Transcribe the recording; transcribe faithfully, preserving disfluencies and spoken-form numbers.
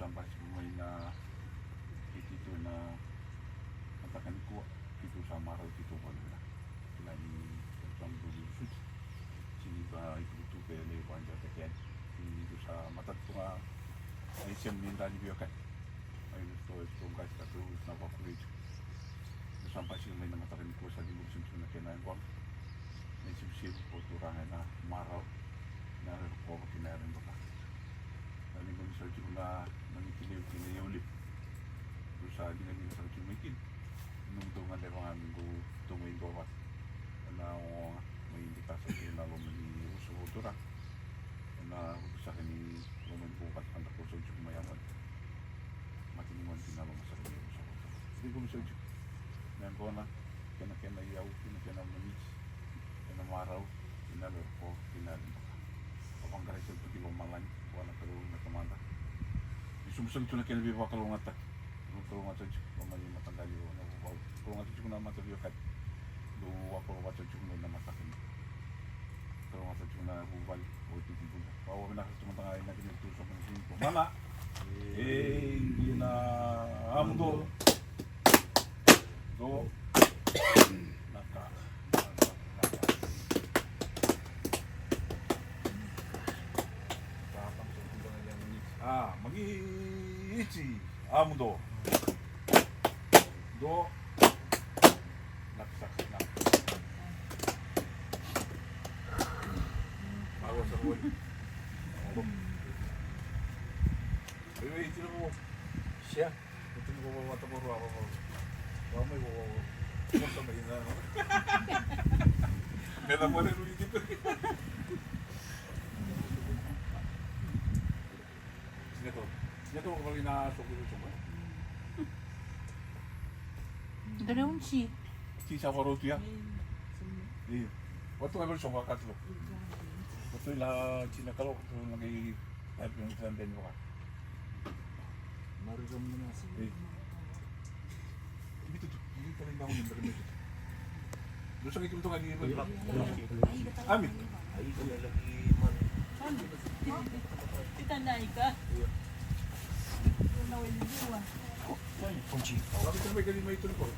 Sa basika mai na keitou ena mataka nikua, keitou sa marau, keitou vakavinavinaka. Kila ni keitou sa duri suti. Sini ka itukutuku e lai vakadewataki yani. Ni keitou sa matata tu ga na isema ni dra ni veiwekani. Ai, keitou, keitou qai sa tu na vakuri tu. Keitou sa basika mai na mataka nikua, sa liga sara tu na kena yaqona. Na isivisivi o Turaga ena marau, na yalo e rokova kei na yalo e doka. Na liga ni sa tiko na, na miti levu kei na iyau levu. Keitou sa ligaliga sara tiko mai kina. Nomudou gadreva ga me dou tou mai duavata ena ogaoga, mai dikasa tiko na loma ni rusa o Turaga. Ena ruku saka ni loma ni vuvale, ka da ko sau tiko mai yamani. Mata ni mani kina loma saka ni rusa o Turaga. Tiko mai sau tiko. Na yaqona, kei na kena iyau, kei na kena maniti, kei na marau, kei na yalo e rokova, kei na yalo e doka. Au vaqarai tale tu ki lomalagi vua na Kalou na Tamada. Ni sobu sara tu na kena veivakalougatataki. Dou kalougata tiko mai na mataqali o na vuvale. Kalougata tiko na mata veiwekani. Dou a kalougata tiko mai na mataka ni. Kalougata tiko na vuvale o Titi Buda. Vakavinaka tiko mada ga ina kina tu sa mani sini ko mana. E dina, a muduo. Do. Na ka. Na ka. Na ka. A, magiti. A muduo. Do. Na ka, na ka. Mago sa goli. Oi, oi, tira mo. Sia. Oti ni vovovata mo rua, vovovata. Vamai vovo. Vosa mai na. Meda mo le rui tipe. Sina to. Sina to ko vali na so ko so. Dere un si. Si sa varo tu ya. Io. Watu ngai vali so ka tu. Watu la sina kalo ko na ngai. Ai, pun sa ben vaka. Maru sa muna. Ei. Bitu tu, bitu tale na un, bitu. Dosa ki tu toka ni. Ami. Ai, ko lagi man. Tita na ika. Io. Na weli dua. Kunci. Watu tale ka ni mai tu ko.